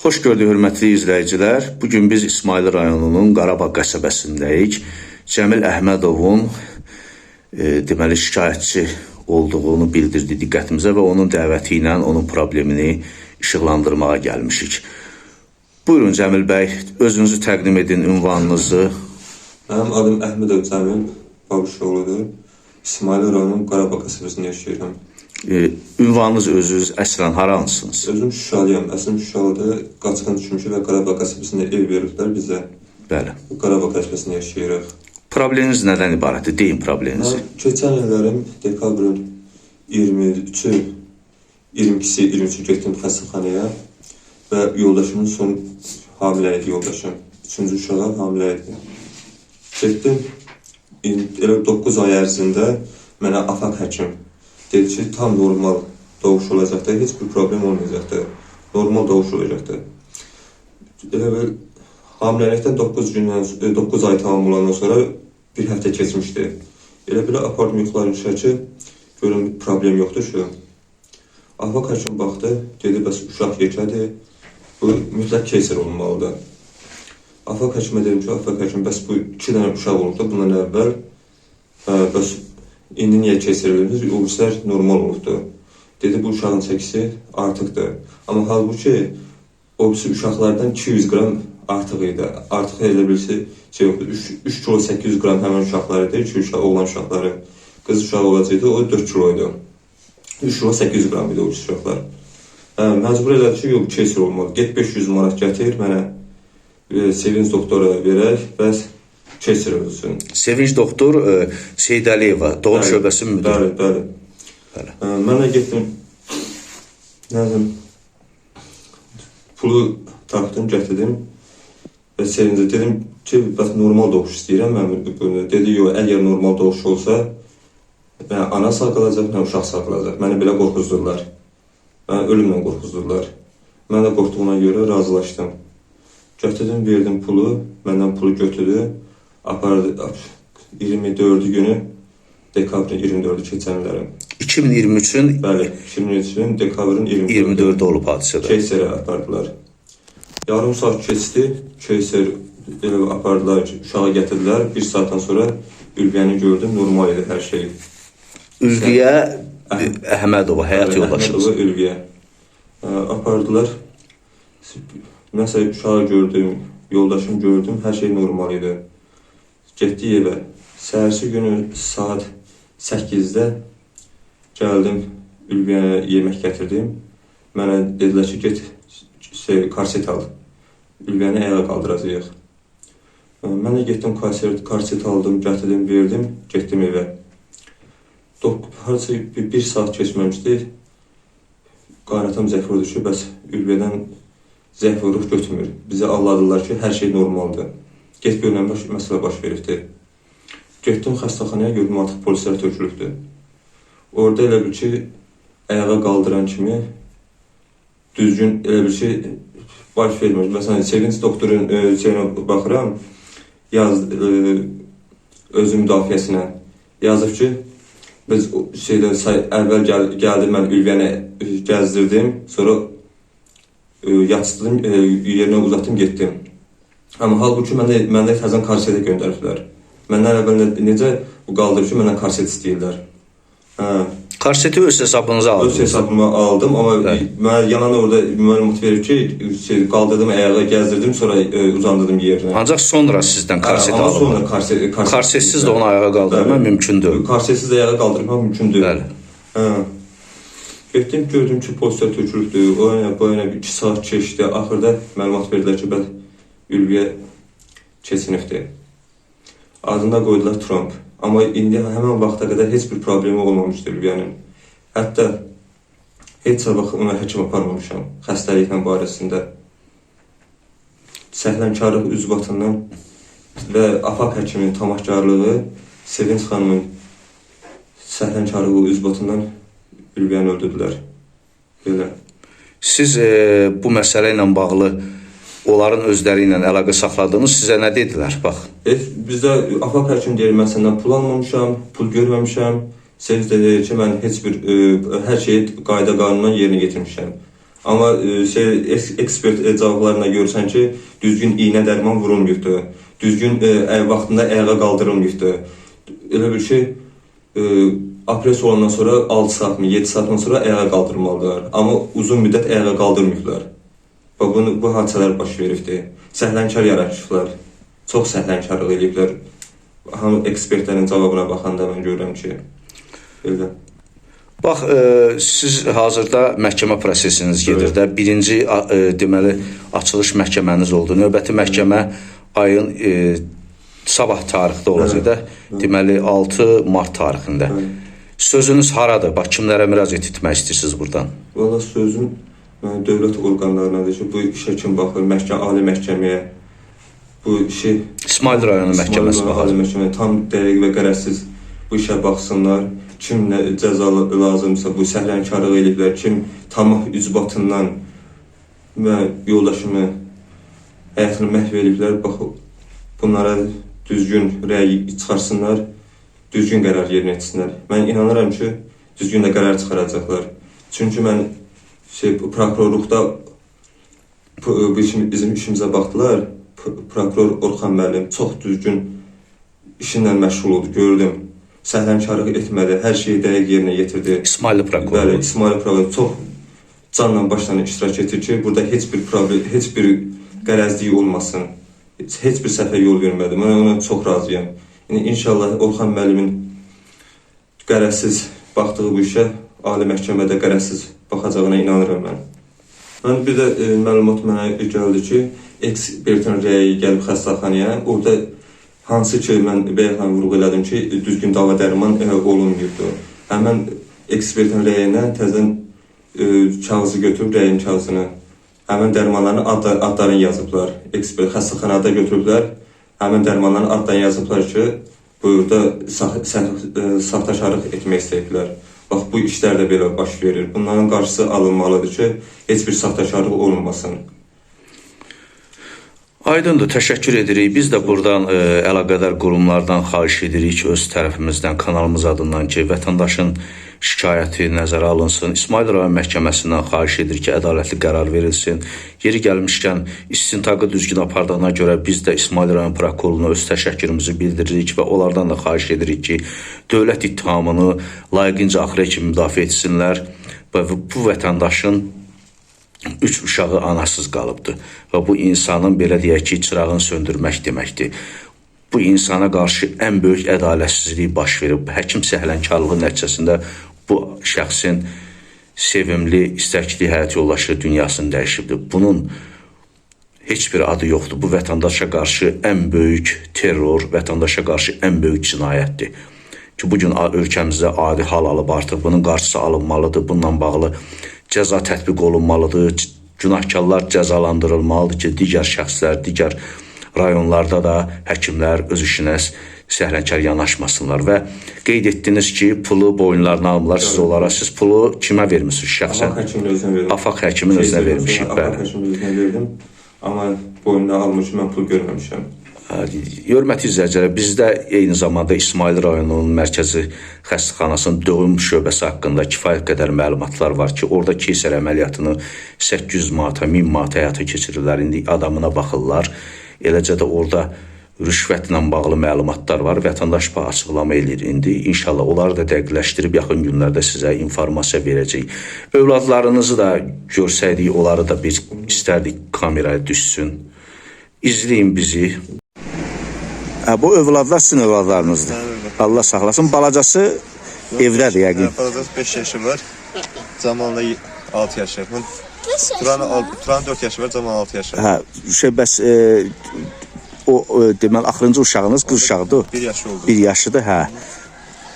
Xoş gördük hörmətli izləyicilər. Bu gün biz İsmayıllı rayonunun Qarabağ qəsəbəsindəyik. Cəmil Əhmədovun deməli şikayətçi olduğunu bildirdi diqqətimizə və onun dəvəti ilə onun problemini işıqlandırmağa gəlmişik. Buyurun Cəmil bəy, özünüzü təqdim edin, ünvanınızı. Mənim adım Əhmədov Cəmil Babuşoğludur. İsmayıl rayonunun Qarabağ qəsəbəsində yaşayıram. Ünvanınız özünüz əslən haranlısınız? Özüm Şuşalıyam. Əslim Şuşalıdır. Qaçqın düşmüşük və Qarabağ qəsəbəsində ev veriblər bizə. Bəli. Qarabağ qəsəbəsində yaşayırıq. Probleminiz nədən ibarətdir? Deyin probleminizi. Mən keçən illərim dekabrın 23-ü, 22-si, 23-ü getdim xəstəxanaya və yoldaşımın son hamilə idi yoldaşım. Üçüncü uşağa hamilə idi. Getdim, elə 9 ay ərzində mənə Afaq həkim dedi ki, tam normal doğuş olacaqdır, heç bir problem olmayacaqdır. Normal doğuş olacaqdır. Elə bil hamiləlikdən 9 gündən 9 ay tamam olandan sonra bir həftə keçmişdi. Elə belə apardım yuxarı ki, görüm bir problem yoxdur şu. Afaq həkim baxdı, dedi bəs uşaq yekədir, bu mütləq keysər olmalıdır. Afaq həkimə dedim ki, Afaq həkim, bəs bu 2 dənə uşaq olubdu bundan əvvəl. Bəs indi niyə keysər edirdiniz? O birislər normal olubdu. Dedi bu uşağın çəkisi artıqdır. Amma halbuki o birisi uşaqlardan 200 qram artıq idi. Artıq elə bilsi şey yoxdur. 3 kilo 800 qram həmin uşaqlar idi. 2 uşaq, oğlan uşaqları. Qız uşağı olacaqdı, o 4 kilo idi. 3 kilo 800 qram idi o birisi uşaqlar. Məcbur elədi ki, yox, keysər olmalı. Get 500 manat gətir mənə. Sevinç doktora verək, bəs keysər olsun. Sevinç doktor Seydəliyeva, doğum Bəli, şöbəsinin müdiri. Bəli, bəli. Bəli. Mən də getdim. Nə bilim, pulu tapdım, gətirdim və Sevincə dedim ki, bəs normal doğuş istəyirəm mən bunu. Dedi, yox, əgər normal doğuş olsa, nə ana sağ qalacaq, nə uşaq sağ qalacaq. Məni belə qorxuzdurlar. Məni ölümlə qorxuzdurlar. Mən də qorxduğuna görə razılaşdım. Gətirdim, verdim pulu, məndən pulu götürdü, apardı 24-ü günü, dekabrın 24-ü keçən illərin. 2023-ün Bəli, 2023-ün dekabrın 24-ü. 24-də olub hadisə. Keysərə apardılar. Yarım saat keçdi, Keysər elə apardılar, uşağı gətirdilər. Bir saatdan sonra Ülviyəni gördüm, normal idi hər şey. Ülviyə Əhmədova, həyat Bəli, yoldaşınız. Əhmədova Ülviyə. Apardılar. Nəsə uşağı gördüm, yoldaşım gördüm, hər şey normal idi. Getdik evə. Səhərsi günü saat 8-də gəldim, Ülviyənə yemək gətirdim. Mənə dedilər ki, get şey, korset al. Ülviyəni ayağa qaldıracağıq. Mən də getdim korset aldım, gətirdim, verdim, getdim evə. Hardasa bir saat keçməmişdi. Qaynatam zəng vurdu ki, bəs Ülviyədən zəng vuruq götürmür. Bizə alladılar ki, hər şey normaldır. Get gör nə məsələ baş veribdir. Getdim xəstəxanaya, gördüm artıq polislər tökülübdür. Orada elə bil ki, ayağa qaldıran kimi düzgün elə bil ki, baş vermir. Məsələn, Sevinç doktorun şeyinə baxıram, yaz özü müdafiəsinə yazıb ki, biz şeydən əvvəl gəldim mən Ülviyəni gəzdirdim, sonra yatıştırdım, yerinə uzatdım, getdim. Amma halbuki məndə təzən korsetə göndəriblər. Məndən əvvəl necə bu qaldırıb ki, məndən korset istəyirlər. Hə. Korseti öz hesabınıza aldınız. Öz hesabıma aldım, amma mənə yalan orada məlumat verib ki, şey, qaldırdım, ayağa gəzdirdim, sonra uzandırdım yerinə. Ancaq sonra sizdən korset Amma alındı. sonra korset Korsetsiz də onu ayağa qaldırmaq Bəli. mümkün deyil. Korsetsiz də ayağa qaldırmaq mümkün deyil. Bəli. Hə. Getdim, gördüm ki, polislər tökülübdür. O yana, bu yana 2 saat keçdi. Axırda məlumat verdilər ki, bəs Ülviyə keçinibdir. Adını da qoydular Trump. Amma indi həmən vaxta qədər heç bir problemi olmamışdı Ülviyənin. Hətta heç vaxt ona həkim aparmamışam xəstəliklə barəsində. Səhlənkarlıq üzbatından və Afaq həkiminin tamahkarlığı, Sevinç xanımın səhlənkarlığı üzbatından Ülviyəni öldürdülər. Belə. Siz bu məsələ ilə bağlı onların özləri ilə əlaqə saxladınız, sizə nə dedilər? Bax. Bizdə Afaq həkim deyir, mən səndən pul almamışam, pul görməmişəm. Sevinç də deyir ki, mən heç bir hər şeyi qayda qanunla yerinə yetirmişəm. Amma ekspert cavablarına görürsən ki, düzgün iynə dərman vurulmayıbdı. Düzgün vaxtında ayağa qaldırılmayıbdı. Elə bir şey operasiya olandan sonra 6 saat mı, 7 saatdan sonra ayağa qaldırmalıdırlar. Amma uzun müddət ayağa qaldırmayıblar. Və bu hadisələr baş veribdi. Səhlənkarlıq yaraşıblar. Çox səhlənkarlıq eləyiblər. Hamı ekspertlərin cavabına baxanda mən görürəm ki, belə. Bax, siz hazırda məhkəmə prosesiniz gedir də. Birinci deməli açılış məhkəməniz oldu. Növbəti məhkəmə ayın sabah tarixdə olacaq da. Deməli 6 mart tarixində. Sözünüz haradır? Bax, kimlərə müraciət etmək istəyirsiniz burdan? Valla sözüm dövlət orqanlarınadır ki, bu işə kim baxır, məhkəmə, ali məhkəməyə bu işi İsmayıl rayonu məhkəməsi baxır. Ali məhkəməyə tam dəqiq və qərəzsiz bu işə baxsınlar. Kim nə cəza lazımsa, bu səhlənkarlıq eləyiblər, kim tamah ucbatından və yoldaşımı həyatını məhv eləyiblər, bax bunlara düzgün rəy çıxarsınlar, düzgün qərar yerinə yetirsinlər. Mən inanıram ki, düzgün də qərar çıxaracaqlar. Çünki mən prokurorluqda bu bizim işimizə baxdılar. Prokuror Orxan müəllim çox düzgün işinlə məşğul oldu, gördüm. Səhlənkarlıq etmədi, hər şeyi dəqiq yerinə yetirdi. İsmayıllı prokuror. Bəli, İsmayıllı prokuror çox canla başla iştirak edir ki, burada heç bir problem, heç bir qərəzlik olmasın. Heç bir səhvə yol vermədi. Mən ona çox razıyam. Yəni inşallah Orxan müəllimin qərəzsiz baxdığı bu işə ali məhkəmədə qərəzsiz baxacağına inanıram mən. Mən bir də məlumat mənə gəldi ki, ekspertin rəyi gəlib xəstəxanaya. Orada hansı ki, mən bayaqdan vurğu elədim ki, düzgün dava dərman olunmuyubdu. Həmən ekspertin rəyindən təzədən kağızı götürüb, rəyin kağızını, həmən dərmanların adlarını yazıblar. Ekspert xəstəxanada götürüblər, həmən dərmanların adlarını yazıblar ki, burada saxtakarlıq etmək istəyiblər. Bax, bu işlər də belə baş verir. Bunların qarşısı alınmalıdır ki, heç bir saxtakarlıq olunmasın. Aydındır, təşəkkür edirik. Biz də buradan əlaqədar qurumlardan xahiş edirik ki, öz tərəfimizdən, kanalımız adından ki, vətəndaşın şikayəti nəzərə alınsın. İsmayıl rayon məhkəməsindən xahiş edirik ki, ədalətli qərar verilsin. Yeri gəlmişkən istintaqı düzgün apardığına görə biz də İsmayıl rayon prokurorluğuna öz təşəkkürümüzü bildiririk və onlardan da xahiş edirik ki, dövlət ittihamını layiqincə axıra kimi müdafiə etsinlər və bu vətəndaşın 3 uşağı anasız qalıbdır və bu insanın belə deyək ki, çırağını söndürmək deməkdir. Bu insana qarşı ən böyük ədalətsizlik baş verib. Həkim səhlənkarlığı nəticəsində bu şəxsin sevimli, istəkli həyat yoldaşı dünyasını dəyişibdir. Bunun heç bir adı yoxdur. Bu vətəndaşa qarşı ən böyük terror, vətəndaşa qarşı ən böyük cinayətdir. Ki, bugün ölkəmizdə adi hal alıb artıq bunun qarşısı alınmalıdır. Bununla bağlı cəza tətbiq olunmalıdır. Günahkarlar cəzalandırılmalıdır ki, digər şəxslər, digər rayonlarda da həkimlər öz işinə səhlənkar yanaşmasınlar və qeyd etdiniz ki, pulu boyunlarına almırlar, siz onlara, siz pulu kimə vermisiniz şəxsən? Afaq həkimin özünə verdim. Afaq həkimin özünə vermişik, Afaq bəli. həkimin özünə verdim. Amma boynuna almış, mən pul görməmişəm. Hörmətli izləyicilər, bizdə eyni zamanda İsmayıl rayonunun mərkəzi xəstəxanasının doğum şöbəsi haqqında kifayət qədər məlumatlar var ki, orada keysər əməliyyatını 800 manata, 1000 manata həyata keçirirlər. İndi adamına baxırlar. Eləcə də orada rüşvətlə bağlı məlumatlar var. Vətəndaş açıqlama eləyir indi. İnşallah onları da dəqiqləşdirib yaxın günlərdə sizə informasiya verəcəyik. Övladlarınızı da görsəydik, onları da bir istərdik kameraya düşsün. İzləyin bizi. Hə, bu övladlar sizin övladlarınızdır. Allah saxlasın. Balacası evdədir yəqin. Balacası 5 yaşı var. Camalın da 6 yaşı. Turanın 4 yaşı var, Camalın 6 yaşı. Hə, şey bəs o deməli axırıncı uşağınız qız uşağıdır. 1 yaşı oldu. 1 yaşıdır, hə.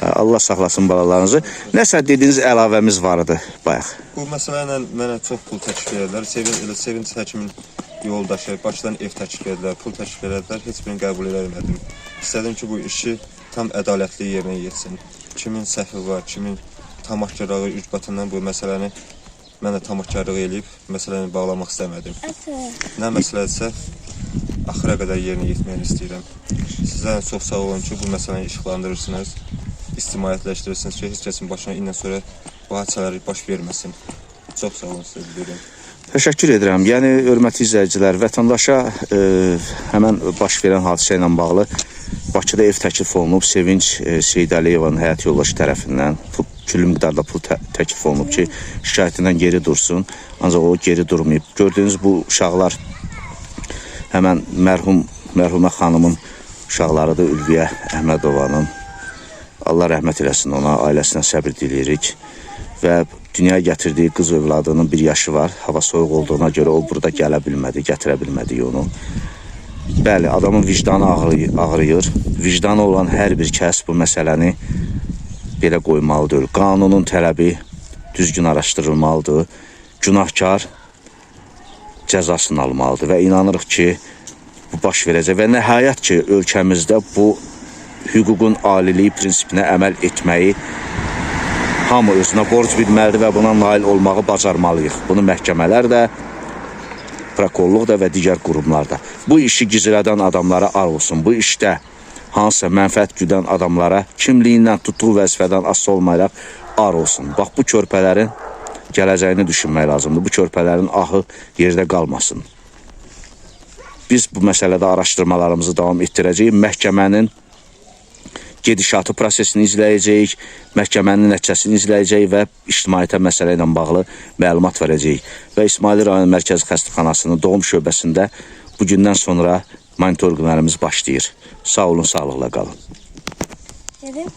Allah saxlasın balalarınızı. Nəsə dediyiniz əlavəmiz var idi bayaq. Bu məsələ ilə mənə çox pul təklif elədilər. Sevinç həkimin yoldaşı Bakıdan ev təklif elədilər, pul təklif elədilər. Heç birini qəbul eləmədim. İstədim ki, bu işi tam ədalətli yerinə yetsin. Kimin səhvi var, kimin tamahkarlığı ucbatından bu məsələni mən də tamahkarlıq eləyib məsələni bağlamaq istəmədim. Nə məsələdirsə axıra qədər yerinə yetməyini istəyirəm. Sizə çox sağ olun ki, bu məsələni işıqlandırırsınız, ictimaiyyətləşdirirsiniz ki, heç kəsin başına indən sonra bu hadisələr baş verməsin. Çox sağ olun, sizə bilirəm. Təşəkkür edirəm. Yəni hörmətli izləyicilər, vətəndaşa həmən baş verən hadisə ilə bağlı Bakıda ev təklif olunub Sevinç Seyidəliyevanın həyat yoldaşı tərəfindən pul, küllü miqdarda pul təklif olunub ki, şikayətindən geri dursun. Ancaq o geri durmayıb. Gördüyünüz bu uşaqlar həmən mərhumə xanımın uşaqlarıdır, Ülviyə Əhmədovanın. Allah rəhmət eləsin ona, ailəsinə səbir diləyirik. Və dünyaya gətirdiyi qız övladının bir yaşı var. Hava soyuq olduğuna görə o burada gələ bilmədi, gətirə bilmədik onu. Bəli, adamın vicdanı ağrıyır. Vicdanı olan hər bir kəs bu məsələni belə qoymalı deyil. Qanunun tələbi düzgün araşdırılmalıdır. Günahkar cəzasını almalıdır və inanırıq ki, bu baş verəcək və nəhayət ki, ölkəmizdə bu hüququn aliliyi prinsipinə əməl etməyi hamı özünə borc bilməlidir və buna nail olmağı bacarmalıyıq. Bunu məhkəmələr də, prokurorluq da və digər qurumlar da. Bu işi gizlədən adamlara ar olsun. Bu işdə hansısa mənfəət güdən adamlara kimliyindən, tutduğu vəzifədən asılı olmayaraq ar olsun. Bax bu körpələrin gələcəyini düşünmək lazımdır. Bu körpələrin ahı yerdə qalmasın. Biz bu məsələdə araşdırmalarımızı davam etdirəcəyik. Məhkəmənin gedişatı prosesini izləyəcəyik, məhkəmənin nəticəsini izləyəcəyik və ictimaiyyətə məsələ ilə bağlı məlumat verəcəyik. Və İsmayılı rayon Mərkəzi Xəstəxanasının doğum şöbəsində bu gündən sonra monitorinqlərimiz başlayır. Sağ olun, sağlıqla qalın. Dedim.